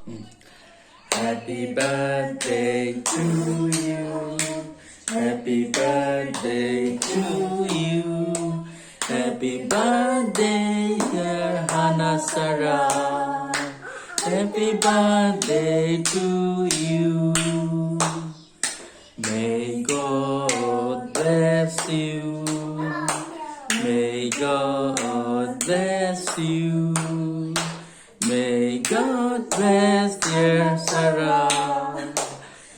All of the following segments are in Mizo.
Happy birthday to you Happy birthday to you Happy birthday dear Hana Sarah Happy birthday to you May God bless you May God bless you May God bless dear Sarah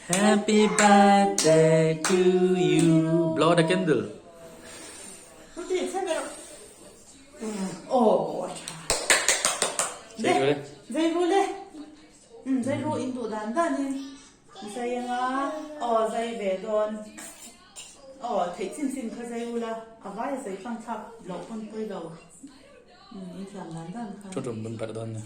Happy birthday to you Blow the candle Zai ru in duh dan dan in zai anga aw zai ve dawn aw theih chin chin kha zai ula a vai a zai tlang thlak loh pawn pawi lo in thiam dan dan kha. Thu tum dun perh dawn nia.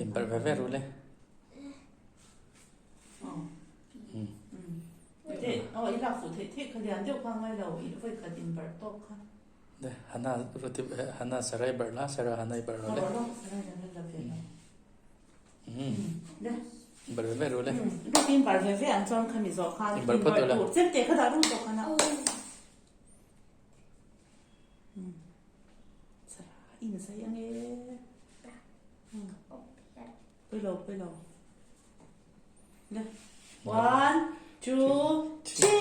Inbarh ve ve ru le. Hana ruti hana sarai barh la sara hana i barh ro le. Barh ve ve ru le. Inbarh phawt ula. In zai ange. Pui lo pui lo. Le. One, two, three.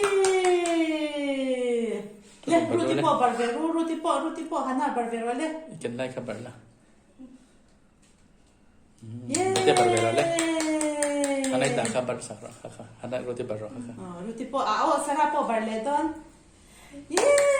Le ruti pawh bar ve ru ruti pawh ruti pawh hana bar ve rawh le. I ken lai kha bar la. Ruti bar ve rawh le. Hana i dah kha bar sak rawh kha kha. Hana ruti bar rawh kha kha. Ruti pawh a aw Sarah pawh bar leh dawn. Yay!